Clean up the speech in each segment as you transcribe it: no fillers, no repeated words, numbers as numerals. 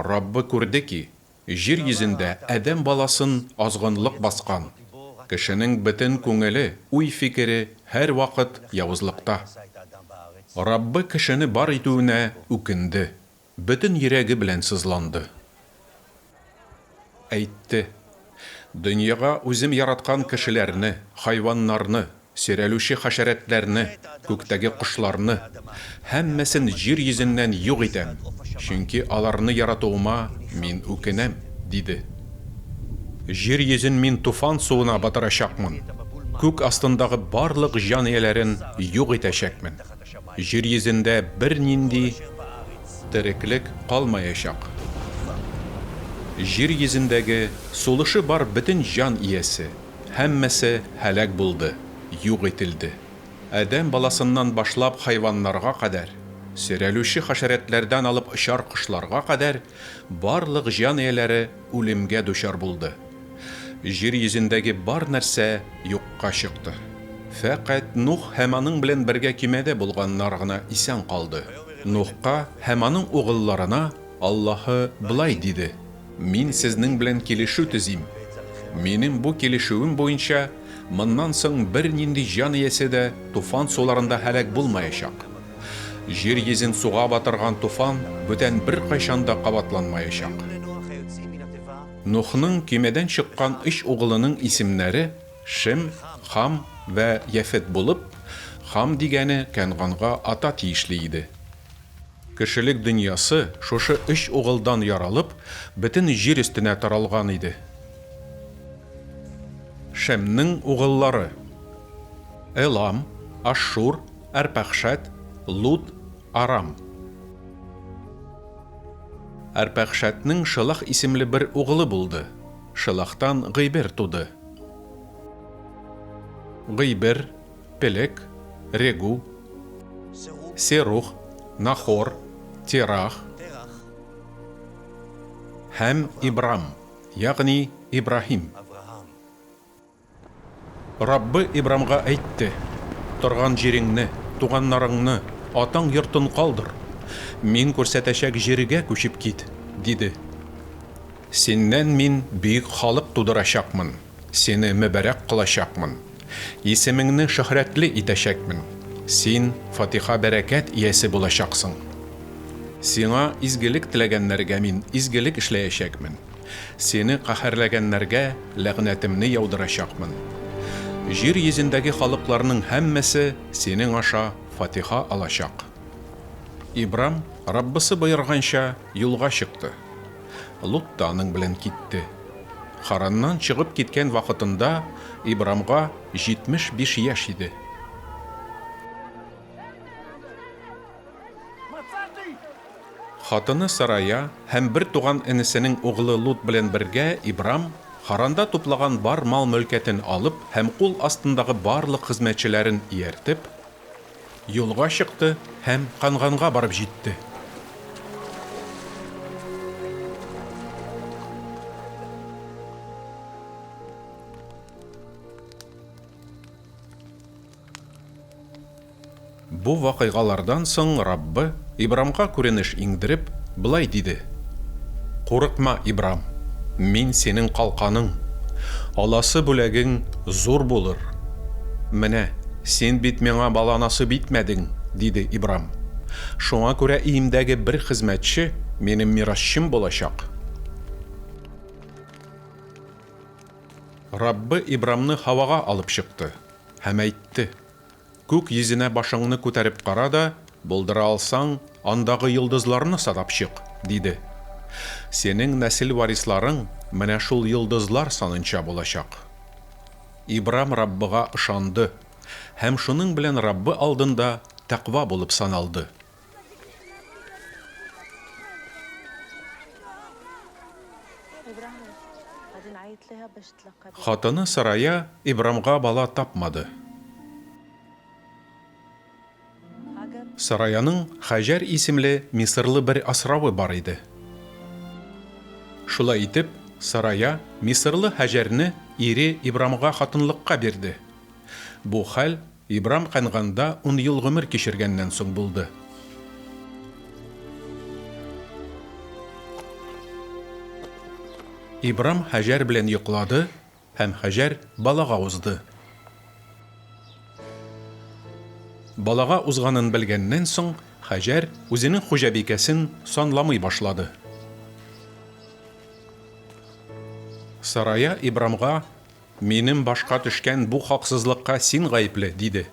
Раббы күрде ки, җир йөзендә адәм баласын азгынлык баскан, кешенең бөтен күңеле, уй-фикере һәрвакыт явызлыкта. Раббы кешене бар итүенә үкенде, бөтен йөрәге белән сызланды. Әйтте, Дөньяга үзем яраткан кешеләрне, хайваннарны, сөйрәлүче хәшәрәтләрне, күктәге кошларны, һәммәсен җир йөзеннән юк итәм, чөнки аларны яратуыма мин үкенәм, диде. Җир йөзен мин туфан суына батырачакмын, күк астындагы барлык җан ияләрен юк итәчәкмен. Җир йөзендә бернинди тереклек калмаячак. Җир йөзендәге сулышы бар бөтен җан иясе, һәммәсе һәлак булды, юк ителде. Адәм баласыннан башлап хайваннарга кадәр, сөйрәлүче хәшәрәтләрдән алып очар кошларга кадәр барлык җан ияләре үлемгә дучар булды. Җир йөзендәге бар нәрсә юкка чыкты. Фәкать Нух һәм аның белән бергә көймәдә булганнар гына исән калды. Нухка һәм аның угылларына Аллаһы болай диде, Мин сезнең белән килешү төзим. Минем бу килешүем буенча, моннан соң бернинди җан иясе дә туфан суларында һәлак булмаячак. Җир йөзен суга батырган туфан бүтән беркайчан да кабатланмаячак. Нухның көймәдән чыккан өч угылының исемнәре Шем, Хам вә Яфет булып, Хам дигәне Кәнганга ата тиешле иде. Кешелек дөньясы шушы өч угылдан яралып, бөтен җир өстенә таралган иде. Шемнең угыллары, Элам, Ашшур, Әрпәхшәд, Луд, Арам. Әрпәхшәднең Шелах исемле бер угылы булды, Шелахтан Гыйбер туды. Гыйбер, Пелек, Регу, Серух, Нахор, Терах һәм Ибрам, ягъни Ибраһим. Раббы Ибрамга әйтте, Торган җиреңне, туганнарыңны, атаң йортын калдыр, Мин күрсәтәчәк җиргә күчеп кит, диде. Синнән Мин бөек халык тудырачакмын, сине мөбарәк кылачакмын, исемеңне шөһрәтле итәчәкмен, син фатиха-бәрәкәт иясе булачаксың. Сиңа изгелек теләгәннәргә Мин изгелек эшләячәкмен. Сине каһәрләгәннәргә ләгънәтемне яудырачакмын. Җир йөзендәге халыкларның һәммәсе синең аша фатиха алачак. Ибрам, Раббысы боерганча, юлга чыкты. Лут та аның белән китте. Хараннан чыгып киткән вакытында Ибрамга 75 яшь иде. Хатыны Сарая һәм бертуган энесенең углы Лут белән бергә Ибрам, Харанда туплаган бар мал-мөлкәтен алып һәм кул астындагы барлык хезмәтчеләрен ияртеп, юлга чыкты һәм Канганга барып җитте. Бу вакыйгалардан соң Раббы, Ибрамга күренеш иңдереп, болай диде, Курыкма, Ибрам, Мин синең калканың, аласы бүләгең зур булыр. Менә, син бит миңа бала насыйп итмәдең, диде Ибрам. Шуңа күрә өемдәге бер хезмәтче минем мирасчым булачак. Раббы Ибрамны һавага алып чыкты һәм әйтте, Күк йөзенә башыңны күтәреп кара да, булдыра алсаң, андагы йолдызларны санап чык, диде. Синең нәсел варисларың менә шул йолдызлар санынча булачак. Ибрам Раббыга ышанды һәм шуның белән Раббы алдында тәкъва булып саналды. Хатыны Сарая Ибрамга бала тапмады. Сараяның Хаҗәр исемле мисырлы бер асравы бар иде. Шулай итеп, Сарая мисырлы Хаҗәрне ире Ибрамга хатынлыкка бирде. Бу хәл Ибрам Кәнганда ун ел гомер кичергәннән соң булды. Ибрам Һаҗәр белән йоклады, һәм Һаҗәр балага узды. Балага узганын белгәннән соң, Һаҗәр үзенең хуҗабикәсен санламый башлады. Сарая Ибрамга, Минем башка төшкән бу хаксызлыкка син гаепле, диде.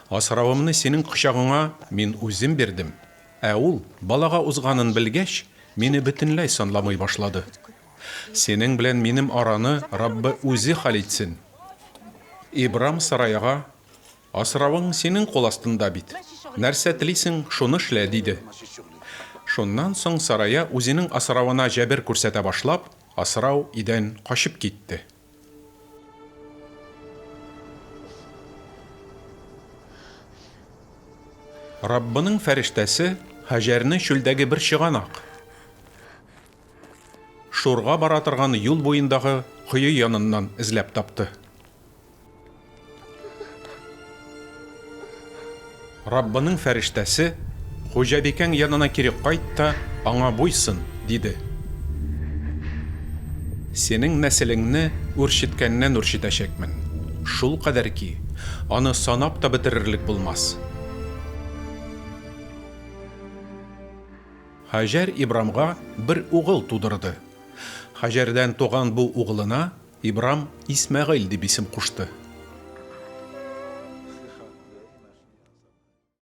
Асравымны синең кочагыңа мин үзем бирдем. Ә ул, балага узганын белгәч, мине бөтенләй санламый башлады. Синең белән минем араны Раббы үзе хәл итсен. Ибрам Сараяга, Асравың синең кул астында бит. Нәрсә телисең, шуны эшлә, диде. Шуннан соң Сарая үзенең асравына җәбер күрсәтә башлап, асрау өйдән качып китте. Раббының фәрештәсе Һаҗәрне чүлдәге бер чыганак, Шурга бара торган юл буендагы кое яныннан эзләп тапты. Раббының фәрештәсе, Хуҗабикәң янына кире кайт та, аңа буйсын, диде. Синең нәселеңне үрчеткәннән үрчетәчәкмен, шулкадәр ки, аны санап та бетерерлек булмас. Һаҗәр Ибрамга бер угыл тудырды. Һаҗәрдән туган бу угылына Ибрам Исмәгыйль дип исем кушты.